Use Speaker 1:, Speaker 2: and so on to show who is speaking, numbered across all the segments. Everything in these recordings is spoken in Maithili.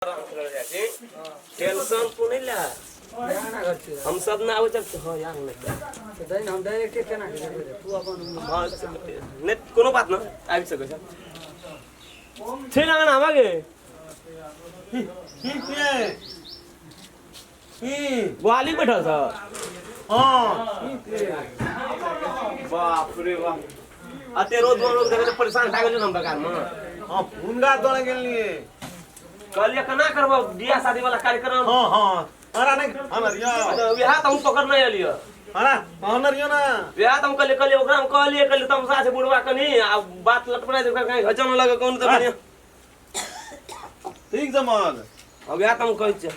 Speaker 1: टेंशन तू नहीं ले, हम सब ना आवे जब। हां यार, नहीं
Speaker 2: हम डायरेक्ट केना के देबै रे? तू अपन।
Speaker 1: हां, नहीं, कोनो बात ना, आबि सकै छै। छै ना ना आगे।
Speaker 3: ठीक छै की?
Speaker 1: ग्वाली बैठल छ।
Speaker 3: हाँ, ठीक छै।
Speaker 1: बाप रे बाप, अते रोज रोज देखे परेशान भए गेल हम बगान में।
Speaker 3: हाँ, हुनका तोड़े गेलिए।
Speaker 1: कहलिए केना करबो बियाह शादी वाला कार्यक्रम?
Speaker 3: हाँ हाँ, अरे नहीं, हनरियो।
Speaker 1: बियाह तऽ हम पकड़ने एलियो।
Speaker 3: अरे हनरियो ना।
Speaker 1: बियाह तऽ हम कहलिए, कहलिए ओकरा, हम कहलिए, कहलिए तमसा छै बुढ़वा कनी आ बात लटपड़ा छै, ओकरा कहीं घचन लगे कोन तऽ कनी।
Speaker 3: ठीक छै मग।
Speaker 1: अब बियाह तऽ हम कहै छियै।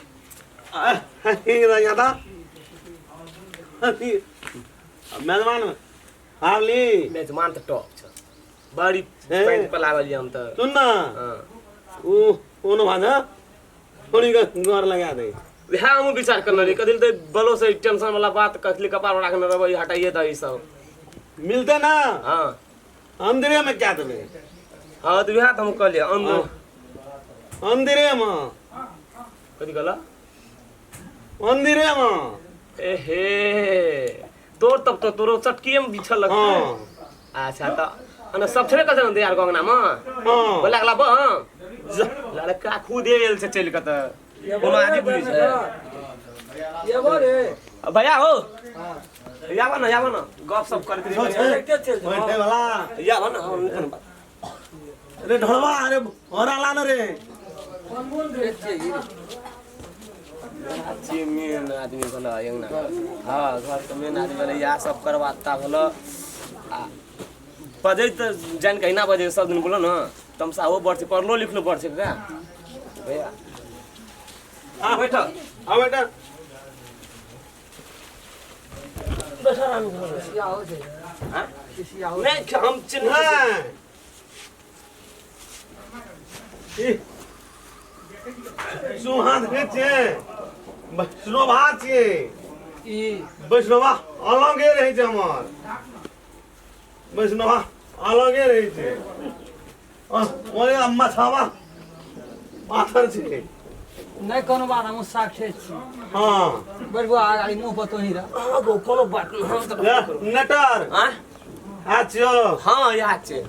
Speaker 3: ठीक रह जाता मेजबान आवली।
Speaker 1: मेजबान तऽ टॉप छै बड़ी।
Speaker 3: हे।
Speaker 1: पैंट पर लागल हम तऽ।
Speaker 3: सुन ना।
Speaker 1: हाँ।
Speaker 3: ऊ कोनो भाजा थोड़ी घर लगा दे।
Speaker 1: वएह हमहूँ विचार करने रही, कथी तऽ बलो से टेंशन वाला बात कथी कपार पर राखने रहबै, हटाइए दही ई सब।
Speaker 3: मिलते ना।
Speaker 1: हाँ।
Speaker 3: अंदरे में क्या देबे?
Speaker 1: हाँ, तऽ वएह तऽ हम कहलियै अंदर।
Speaker 3: अंदरे में।
Speaker 1: कथी कहला?
Speaker 3: अंदरे में।
Speaker 1: एहे तोर, तब तो तोरो चटकिए में बिछल लगतै।
Speaker 3: हाँ।
Speaker 1: अच्छा, तऽ अने सब छेबे करतै ने यार गंगना में?
Speaker 3: हाँ।
Speaker 1: बोला लगला बा लड़का खुदे गेल छै चलि कऽ तऽ कोनो आदमी बुझै छै।
Speaker 2: एबो रे।
Speaker 1: भैया हो।
Speaker 2: हाँ।
Speaker 1: याबा ना, याबा ना, गप सब करते रही।
Speaker 2: डायरेक्टे चलि जाओ।
Speaker 3: बैठे वाला।
Speaker 1: याबा ना, हम कोनो बात।
Speaker 3: अरे ढोलवा, अरे होरा लान रे।
Speaker 1: जी, मेन आदमी भेल अंगना। हाँ, घरके मेन आदमी भेलै, इएह सब करवाता भेल। आ बजै तऽ जानि कऽ अहिना बजै सब दिन, बोलो ने तमसाहो बड़ छै, पढ़लो लिखलो बड़ छै का भैया।
Speaker 3: हाँ।
Speaker 1: बैठ।
Speaker 3: हाँ, बेटा।
Speaker 1: बैठ आराम से।
Speaker 2: किसिया हो छै।
Speaker 1: हाँ?
Speaker 2: किसिया हो।
Speaker 1: नहि, हम चिन्ह
Speaker 3: नहीं, ई सुहान रे छे, वैष्णवा छियै।
Speaker 2: ई
Speaker 3: वैष्णवा अलगे रहै छै हमर, वैष्णवा अलगे रहै छै। ओरे अम्मा छावा पाथर छै।
Speaker 2: नहि कोनो बात, हम साक्षी छी।
Speaker 3: हाँ।
Speaker 2: बैठबो आगाड़ी, मुँह पर तोही रह।
Speaker 1: हाँ गो, कोनो बात नहि, हम तऽ
Speaker 3: नटर।
Speaker 1: आँय?
Speaker 3: आ छियो।
Speaker 1: हाँ, इएह छै।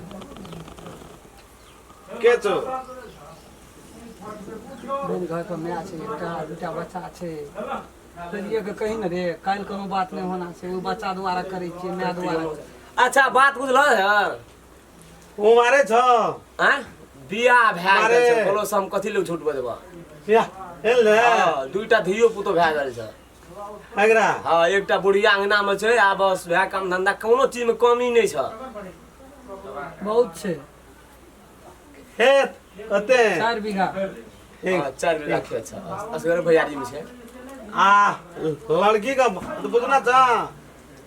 Speaker 3: के छौ?
Speaker 2: मेन घर पर माय छै, एकटा दूटा बच्चा छै। चलिए के कही ने रे, काल्हि कोनो बात नहि होना छै, ओ बच्चा द्वारा करै छियै, माय द्वारा।
Speaker 1: अच्छा, बात बुझल है?
Speaker 3: ओ मारे छ।
Speaker 1: आँय, बियाह भए गेल छै।
Speaker 3: अरे।
Speaker 1: बोलो से हम कथी लग झूठ बजबा?
Speaker 3: या हेल रे।
Speaker 1: हाँ, दुईटा धियो पुतो भए गेल छै।
Speaker 3: एकरा।
Speaker 1: हाँ, एकटा बुढ़िया अंगना में छै आ बस वएह काम धंधा, कोनो चीज में कमी नहि छै।
Speaker 2: बहुत छै।
Speaker 3: खेत कते?
Speaker 2: 4 बीघा।
Speaker 3: ठीक।
Speaker 1: हाँ, 4 बीघा खेत छै, असगर भैयारी में छै।
Speaker 3: आ लड़की का तो बुझना छ?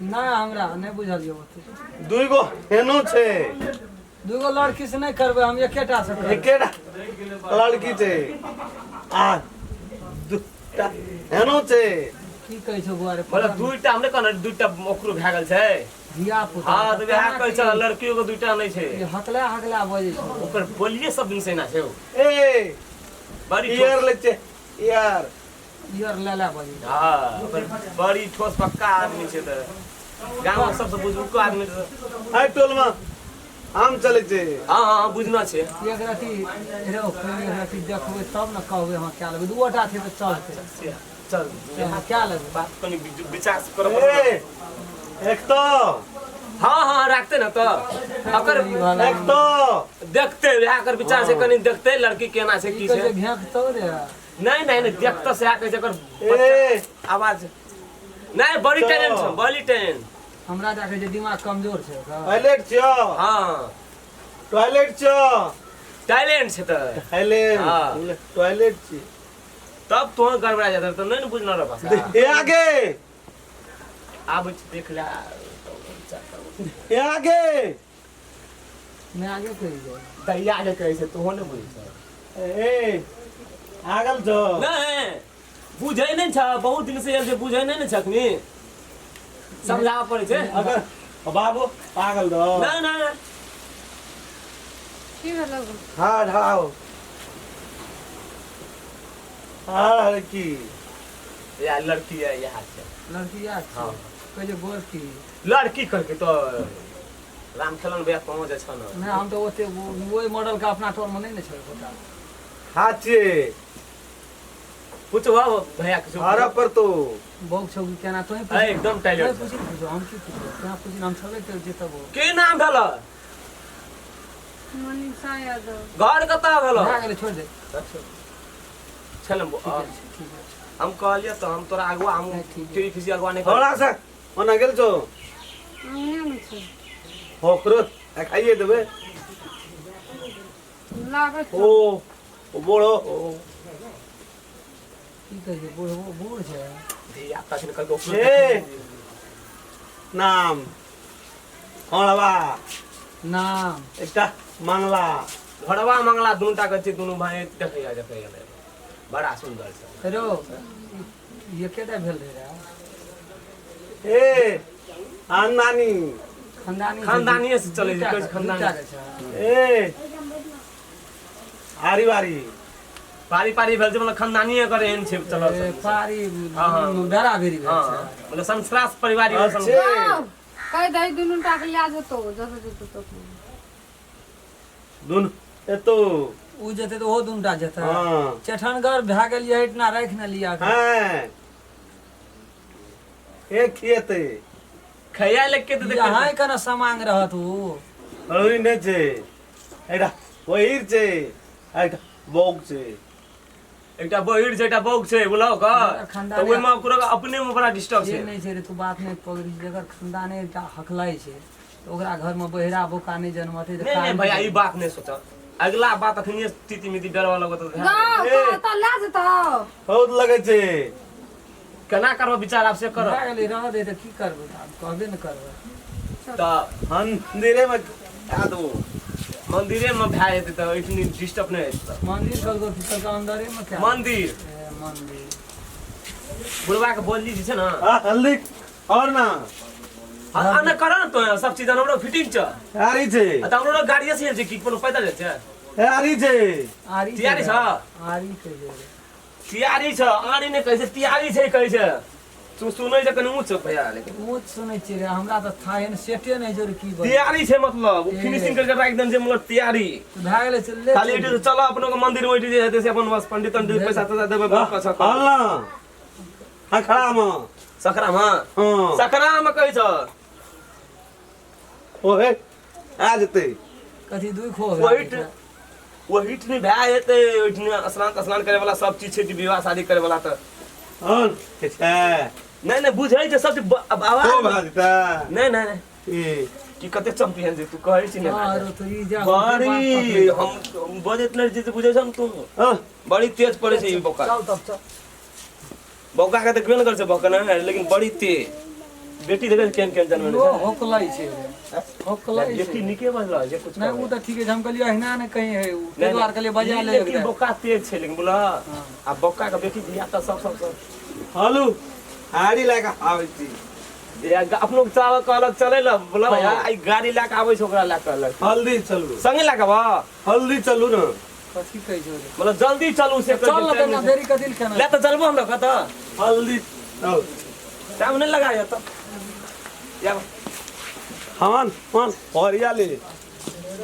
Speaker 2: नहि, हमरा नहि बुझल यौ ओते।
Speaker 3: दुई गो हेनो छै।
Speaker 2: दूगो लड़की से नहि करबै, हम एकेटा से करबै।
Speaker 3: एकेटा लड़की छै आ दूटा हेनो छै।
Speaker 2: की कहै छौ बौआ रे?
Speaker 1: मतलब दुईटा, हमरे कहने दुईटा ओकरो भए गेल छै।
Speaker 2: धिया पुता।
Speaker 1: हाँ, तऽ वएह कहै छै, लड़कियो के दुईटा नहि छै।
Speaker 2: ई हकला हकला बजै छै।
Speaker 1: ओकर बोलिए सब दिन से एना छै ओ।
Speaker 3: ए
Speaker 1: बड़ी
Speaker 3: ईयर
Speaker 1: ठोस
Speaker 3: ले छै ईयर।
Speaker 2: ईयर ले ले बजै छै।
Speaker 1: हाँ, ओकर बड़ी ठोस पक्का आदमी छै, तऽ गाँव मे सबसँ बुजुर्गो आदमी छै।
Speaker 3: एहि टोल में आम चलै छै।
Speaker 1: हाँ हाँ, बुझना छै।
Speaker 2: एक रति रे, एक रति देखबै तब ने कहबै। हँ, कए लेबै? दूओटा छै तऽ चलतै।
Speaker 1: से चल।
Speaker 2: हँ, कए लेबै?
Speaker 1: बात कनि विचार करऽ पड़त।
Speaker 3: ए एक तो
Speaker 1: हाँ हाँ, राखते ने तऽ अकर
Speaker 3: एक तो
Speaker 1: देखते, वएह कर विचार से कनि देखते लड़की केना छै,
Speaker 2: की
Speaker 1: की
Speaker 2: कहै
Speaker 1: छै।
Speaker 2: छै, घेंकतौ रे।
Speaker 1: नहीं नहीं नहीं, देखते से कहै छै एकर
Speaker 3: ए
Speaker 1: आवाज नहीं, बड़ी
Speaker 3: तो-
Speaker 1: टैलेंट छै, बड़ी टैलेंट।
Speaker 2: हमरा देखै छै, दिमाग कमजोर छै ओकर।
Speaker 3: टॉयलेट छियो।
Speaker 1: हाँ।
Speaker 3: टॉयलेट छियो।
Speaker 1: टैलेंट छै तऽ।
Speaker 3: टॉयलेट।
Speaker 1: हाँ।
Speaker 3: टॉयलेट छी।
Speaker 1: तब तो गड़बड़ा जाता तऽ नहीं ने बुझना रह भाषा।
Speaker 3: ए आगे।
Speaker 1: आबै छै, देख ले।
Speaker 3: ए आगे।
Speaker 2: नहि, आगे कहि जाय।
Speaker 1: दैया के कहै छै, तोहो नहि बुझै छै।
Speaker 3: ए आगल छौ।
Speaker 1: नहीं, बुझै नहि छ, बहुत दिन से आयल छै, बुझै नहि ने छखनी, समझाबऽ पड़ै छै।
Speaker 3: अगर बाबू पागल दो।
Speaker 1: नहीं नहीं।
Speaker 4: की भेलो?
Speaker 3: हाँ, ढाओ। हाँ लड़की
Speaker 1: या लड़की है यहाँ छै।
Speaker 2: लड़की याद छै?
Speaker 1: हाँ।
Speaker 2: कहै छै गोरकी।
Speaker 1: लड़की कहके तो रामखेलन भैया पहुँच जाइ छ न।
Speaker 2: नहि, हम तऽ ओते ओहि मॉडलके अपना टोलमे नहि ने छै गोटा।
Speaker 3: हाँ छे।
Speaker 1: पूछो भैया के।
Speaker 3: हरा पर तो
Speaker 2: बौक छौ कि केना तोही?
Speaker 1: है, एकदम टैलेंट।
Speaker 2: पूछि पूछो, हम की पूछबै? तोरा पूछि हम छबे कर जेतबो।
Speaker 1: के नाम भेल?
Speaker 4: मनीषा यादव।
Speaker 1: घर कतऽ भेल?
Speaker 2: भए गेलै, छोड़ि दे।
Speaker 1: छल।
Speaker 2: ठीक छै, ठीक छै।
Speaker 1: हम कहलियै तऽ हम तोरा अगुआ हम
Speaker 2: नहीं, ठीक है।
Speaker 1: टीवी खिसी अगुआ नहीं।
Speaker 3: थोड़ा सा ओना गेल छौ?
Speaker 4: अंगनेमे छै।
Speaker 3: ओकरो खाइए देबै।
Speaker 4: लागत।
Speaker 3: ओ ओ बोलो ओ।
Speaker 2: की कहै छै? बूढ़ बूढ़ छै।
Speaker 1: धिया पुता छै ने, कहलकै ओकरो।
Speaker 3: ए नाम हड़वा।
Speaker 2: नाम?
Speaker 3: एकटा मंगला।
Speaker 1: घरवा मंगला दुनू टा के छै, दुनू भाई देखैया देखैया बड़ा सुंदर छै।
Speaker 2: हेरो, ई एकेटा भेल रहै रे?
Speaker 3: ए खानदानी।
Speaker 2: खानदानी छै।
Speaker 1: खानदानीये से चलै छै,
Speaker 2: दूटा
Speaker 1: कहै छै खानदानी।
Speaker 2: दूटा के छै।
Speaker 3: ए आरी बारी।
Speaker 1: पारी पारी भेल छै, मतलब खानदानीये करे एहन छै चलल।
Speaker 2: ए, पारी।
Speaker 1: हाँ, हाँ।
Speaker 2: बेरा बेरी भेल
Speaker 1: हाँ
Speaker 2: छै।
Speaker 1: मतलब संस्कार परिवार।
Speaker 3: अच्छे।
Speaker 4: कहि दही, दुनू टा के लए जेतौ, जतऽ जेतौ ततऽ।
Speaker 3: दुन एतो।
Speaker 2: उ जेतै तऽ ओहो दुनू टा जेतै।
Speaker 3: हाँ।
Speaker 2: चेठनगर भए गेल एहिठिना राखि ने लिया।
Speaker 3: हाँ एक खिएते।
Speaker 1: खैया लेके तऽ देखै।
Speaker 2: अहाँ केना समांग रहत उ?
Speaker 3: अरुई नहि छै, एकटा बहिर छै, एकटा बौक छै।
Speaker 1: एकटा बहिर छै, एकटा बौक छै, बुझलौ का?
Speaker 2: खानदानी-
Speaker 1: तऽ ओहिमे ओकरो अपने मे बड़ा डिस्टर्ब
Speaker 2: से
Speaker 1: छै।
Speaker 2: नहि छै रे, तू बात नहि पकड़ी। जकर खानदाने एकटा हकलाइ छै तऽ ओकरा घरमे बहिरा बोका नहि जन्मतै तऽ
Speaker 1: नहीं नहीं
Speaker 2: काज
Speaker 1: भैया, ई बात नहीं सोच, अगला बात अखनिये तीती मिती डरवा लगत तऽ
Speaker 4: गाँव
Speaker 3: ए।
Speaker 4: तऽ लए जेतौ।
Speaker 3: बहुत लगै छै।
Speaker 1: केना करबो विचार आब से कर।
Speaker 2: भए गेलै, रह दे तऽ की करबै? आब कहबे ने करबै।
Speaker 1: तऽ
Speaker 3: मंदिरे मे खा देबो।
Speaker 1: मंदिरे मे भए जेतै तऽ एहिठिन डिस्टर्ब नहि हेतै।
Speaker 2: मंदिर कहलको की कहलको? अंदरे मे क्या?
Speaker 1: मंदिर।
Speaker 2: ए, मंदिर।
Speaker 1: बुढ़वा के बोली जे छै ने।
Speaker 3: हाँ हल्दी और ना।
Speaker 1: हाँ ना, कर न तो सब चीज हमरो फिटिंग छ।
Speaker 3: आरी छै।
Speaker 1: आ तऽ हमरो गाड़िये से छै कि कोनो पैदल जाइ छै?
Speaker 3: आरी छै।
Speaker 2: आरी।
Speaker 1: तैयारी छ?
Speaker 2: आरी कहै छै रे।
Speaker 1: तैयारी छ, आरी नहि कहै छै, तैयारी छै कहै छै। तू सुनै छै कनि ऊँच भैया लेकिन।
Speaker 2: ऊँच सुनै छियै रे, हमरा तऽ थाहे ने सेटे नहि छै रे, की बजै?
Speaker 1: तैयारी छै, मतलब ओ फिनिशिंग करके राखि देने छै, मतलब तैयारी।
Speaker 2: भए गेलै, चल ले।
Speaker 1: खाली एठी चल अपनो के मंदिर में जे हेतै से अपन बस पंडित तंडित पैसा तैसा देबै बस पैसा।
Speaker 3: हल ना खखड़ा मे।
Speaker 1: सकरा मे।
Speaker 3: हाँ।
Speaker 1: सकरा मे कहै छ।
Speaker 3: ओहे आ जेतै।
Speaker 2: कथी दुइ खो?
Speaker 1: ओहिठ ओहिठ नहि भए जेतै, ओहिठिन स्नान तस्नान करे वाला सब चीज छै कि विवाह शादी करे वाला तऽ।
Speaker 3: हन छै।
Speaker 1: नहि नहि, बुझै छै सब चीज आब
Speaker 3: ओ
Speaker 1: आवाज
Speaker 3: भए जेतै।
Speaker 1: नहि नहि नहि।
Speaker 3: ई
Speaker 1: की कते चैंपियन छै तू कहै छी ने।
Speaker 2: आरो तो ई जा।
Speaker 1: बड़ी हम बजैत नहि छी तऽ बुझै छ ने तू।
Speaker 3: हाँ।
Speaker 1: बड़ी तेज पड़ै छै ई बौका।
Speaker 2: चल तब चल।
Speaker 1: बौका के देखबे ने करै छै बौका ने, लेकिन बड़ी तेज बेटी देखै छै केहन केहन जनमे
Speaker 2: ओ होकलै छै रे, होकलै छै।
Speaker 1: बेटी नीके बजल जे कुछ।
Speaker 2: नहि, ओ तऽ ठीके छै, हम कहलियै अहिना ने कहीं है उ, ताहि दुआरे कहलियै बजा ले।
Speaker 1: लेकिन बौका तेज छै, लेकिन बोला आ बौका के बेटी धिया पुता सब सब सब।
Speaker 3: हलू आरी लए कऽ आबै छी।
Speaker 1: जे अपनो के चावल कहलक चलै ल, बोला भैया आई गाड़ी लए के आबै छै, ओकरा लए के कहलक।
Speaker 3: हल्दी चलू।
Speaker 1: संगे लए के आबऽ।
Speaker 3: हल्दी चलू ने।
Speaker 2: कथी कहै छौ रे?
Speaker 1: मतलब जल्दी चलू से।
Speaker 2: चल न तऽ देरी कथी लए केना?
Speaker 1: ले तऽ चलबो हमरा कतऽ।
Speaker 3: हल्दी चल।
Speaker 1: टाइम नहीं लगाया तो या।
Speaker 3: हवन हवन हरियाली।